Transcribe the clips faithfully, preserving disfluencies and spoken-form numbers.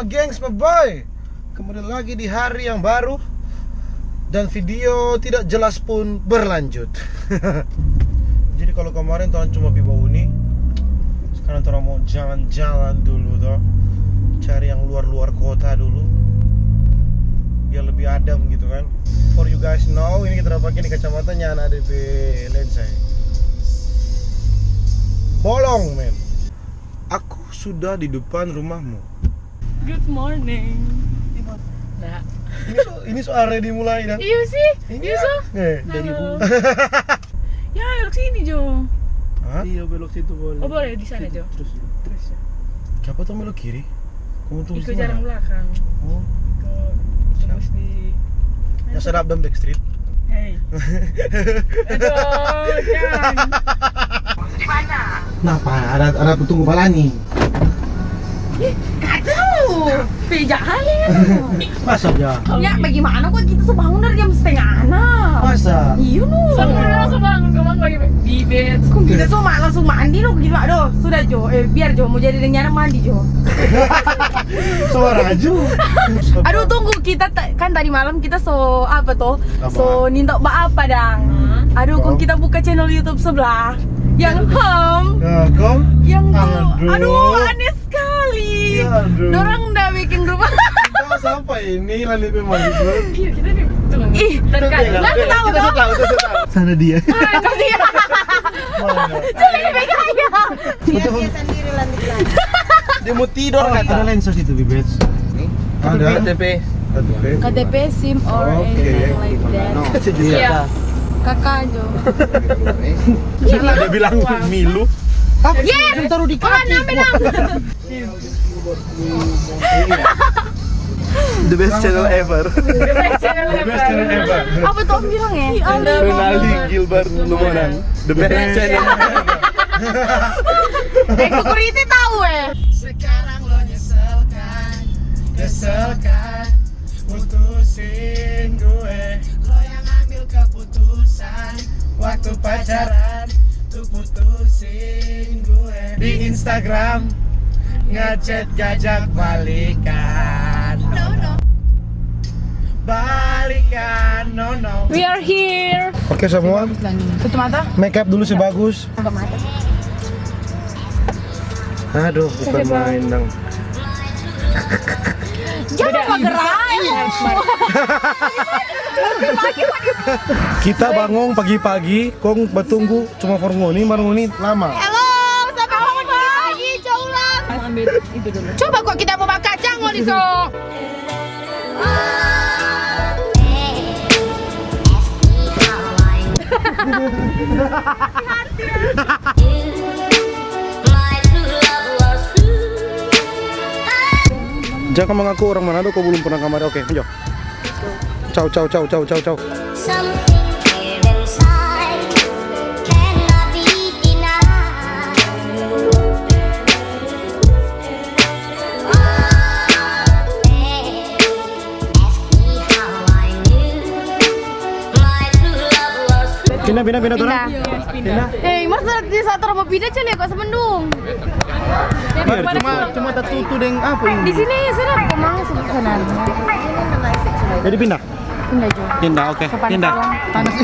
Gengs, bye-bye. Kembali lagi di hari yang baru dan video tidak jelas pun berlanjut. Jadi, kalau kemarin torang cuma pi bauni, sekarang torang mau jalan-jalan dulu, to, cari yang luar-luar kota dulu, biar lebih adem gitu kan. For you guys know, ini kita pakai di kacamatanya, anak D P lensa, eh. Bolong, men. Aku sudah di depan rumahmu. Good morning. Nah. Ini so, ini so already mulai dah. Iya sih. Iya. Iya so. Eh. Dari Halo. Ya, belok sini, Jo. Hah? Iya, belok situ boleh. Oh, boleh di sana, Jo. Terus. Terus. Siapa tuh belok kiri? Kamu tunggu. Ikut jalan belakang. Oh. Ikut. Siap. Tembus di. Yang sedap dan Backstreet. Hei. Aduh, jangan. Napa? Ada, ada tunggu balani. Ih, kacau. Pe jahat ya. Masa ja? Ya, bagaimana kok kita so bangun dari jam setengah enam? Masa? Iya, no. Sama langsung bangun, kemang bagi bibit. Kok kita so ma-, langsung mandi, no, gitu. Aduh, sudah, Jo. Eh, biar, Jo, mau jadi dengan mandi, Jo. Suara Aju. Aduh, tunggu, kita ta-, kan tadi malam kita so, apa toh? Apa? So, nintok ba apa, dang? Hmm. Aduh, kong kita buka channel YouTube sebelah. Yang hem. Ya, kong? Yang tuh. Aduh. Aduh, aneh sekali. Ya, aduh. Dorang udah bikin rumah. Kita sampai ini, lah, ini memang gitu. Iya, kita nih, tuh. Ih, terkait. Kita, kita, kita tahu, kita tahu, kita tahu. Sana dia. Ah, itu dia. Mana? Coba dipegang ya. Dia, dia sendiri lanjut lagi. Dia mau tidur, oh, kata. Ada lensa situ, Bibet. Ada. K T P. K T P. K T P, SIM, or anything like that. Sejuta. Iya. Kakak Jo. Dia bilang milu. Yes! Yang taruh di kaki. The best channel ever. The best channel ever. Apa tuh Om bilang ya? Renaldi Gilbert Lumonang. The best channel. Eh, security tahu, eh. Sekarang lo nyesel kan? Nyesel kan? Putusin gue. Lo yang ambil keputusan waktu pacaran, tuh putusin gue. Di Instagram ngechat ngajak balikan. No, no. Balikan, no, no. We are here. Oke, semua. Tutup mata. Make up dulu si Bagus. Tutup mata. Aduh, bukan main dong. Jangan bergerak. Kita bangun pagi-pagi, kong batunggu cuma for ngoni, mar ngoni lama. Hello, sampai bangun pagi, jauh lah. Coba kok kita mau bakal cangol itu. Jangan mengaku orang Manado kau belum pernah kamari. Oke, lanjut. Ciao, ciao, ciao, ciao, ciao, ciao. Something deep inside cannot be denied. Pindah, pindah, pindah, turun. Pindah. Pindah. Eh, masa di saat orang mau pindah, cale kok semendung. Iya, cuma, cuma tatutu deng apa ini? Di sini sudah kemang sana. Jadi pindah? Pindah, Jo. Pindah, oke. Sopan pindah. Tolong. Panas.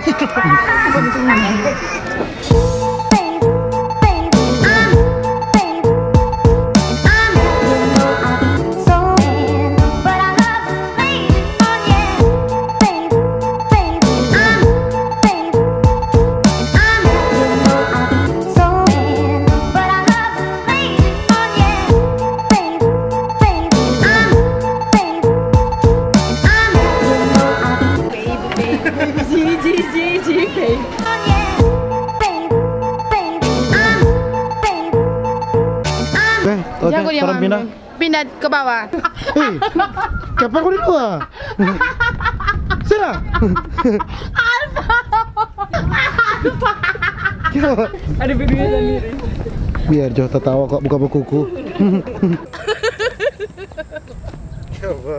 Eh, oke, Jago dia, turun, Mam. Pindah. Pindah ke bawah. Eh, kenapa aku di bawah? Sera. Ada videonya sendiri. Biar Jo tatawa kok, buka bukuku. Coba.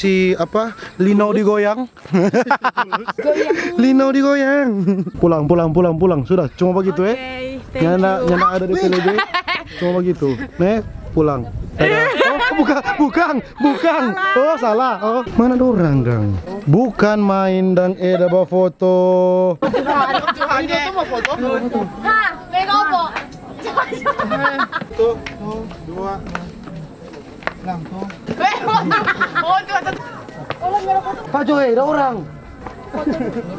si apa, Lino digoyang. Lino digoyang. Pulang, pulang, pulang, pulang. Sudah, cuma begitu, eh. Oke, thank you. Nyanda ada di T L B. Cuma begitu. Nih, pulang. Dadah. Oh, bukan, bukan, bukan. Oh, salah. Oh, mana dorang, dang? Bukan main, dang. Eh, ada bawa foto. Ha, pega opo. Tuh, tuh, dua. Bilang tuh. Oh, tuh, tuh. Pak Joy, ada orang.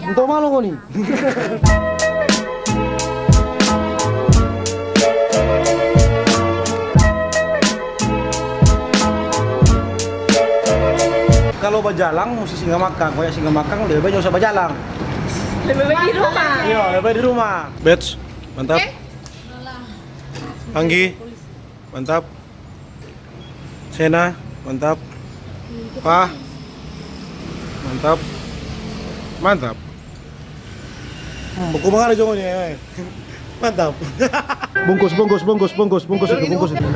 Untuk malu kau nih. Kalau bajalang, musti singa makang. Kalau singa makang, lebih baik nggak usah bajalang. Lebih baik di rumah. Iya, lebih baik di rumah. Bets, mantap. Eh? Anggi, mantap. Sena, mantap. Pah, mantap. Mantap. Hmm, buku mana, Jong, ini, eh? Mantap. Bungkus, bungkus, bungkus, bungkus, bungkus itu, bungkus itu.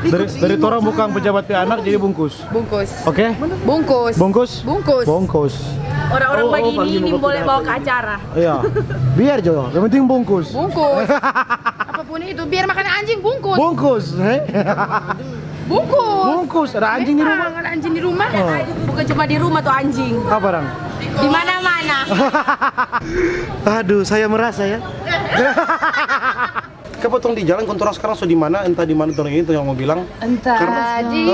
Dari, dari torang bukan pejabat pe anak, jadi bungkus. Bungkus. Oke? Bungkus. Bungkus? Bungkus. Bungkus. Orang-orang begini ini boleh bawa ke acara. Iya. Biar jo, yang penting bungkus. Bungkus. Apapun itu, biar makan anjing, bungkus. Bungkus, eh? Bungkus. Bungkus, ada anjing di rumah. Memang ada anjing di rumah. Oh. Bukan cuma di rumah tuh anjing. Apa, dang? Di mana-mana. Aduh, saya merasa ya. Kapa tong di jalan, kong torang sekarang so di mana, entah di mana torang ini, torang mau bilang. Entah di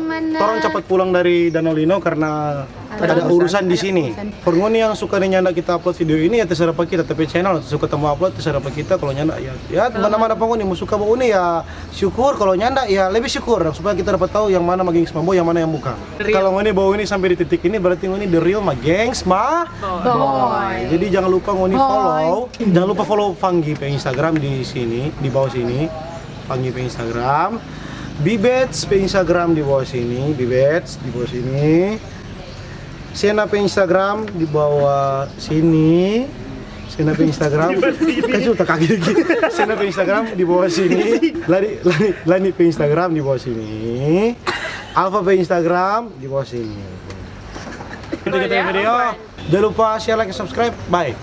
mana. Torang capat pulang dari Danau Lino karena ada urusan di sini. For ngoni yang suka deng nyanda kita upload video ini, ya terserah pa kita, tapi channel suka tong upload, terserah pa kita. Kalau nyanda, ya, ya, mana-mana pa ngoni, mo suka pa ngoni, ya syukur, kalau nyanda, ya lebih syukur, supaya kita dapat tahu yang mana ma gengs mambo, yang mana yang bukan. Kalau ngoni bawa ini sampai di titik ini, berarti ngoni the real ma gengs ma boy. Jadi jangan lupa ngoni follow. Jangan lupa follow Fanggi pe Instagram di sini, di bawah sini. Fanggi pe Instagram. Bibets pe Instagram di bawah sini, Bibets di bawah sini. Sena pe Instagram di bawah sini. Sena pe Instagram. Kan sudah kaki lagi. Sena pe Instagram di bawah sini. Lani, Lani, Lani pe Instagram di bawah sini. Alfa pe Instagram di bawah sini. Itu kita pe video. Jangan lupa share, like, subscribe. Bye.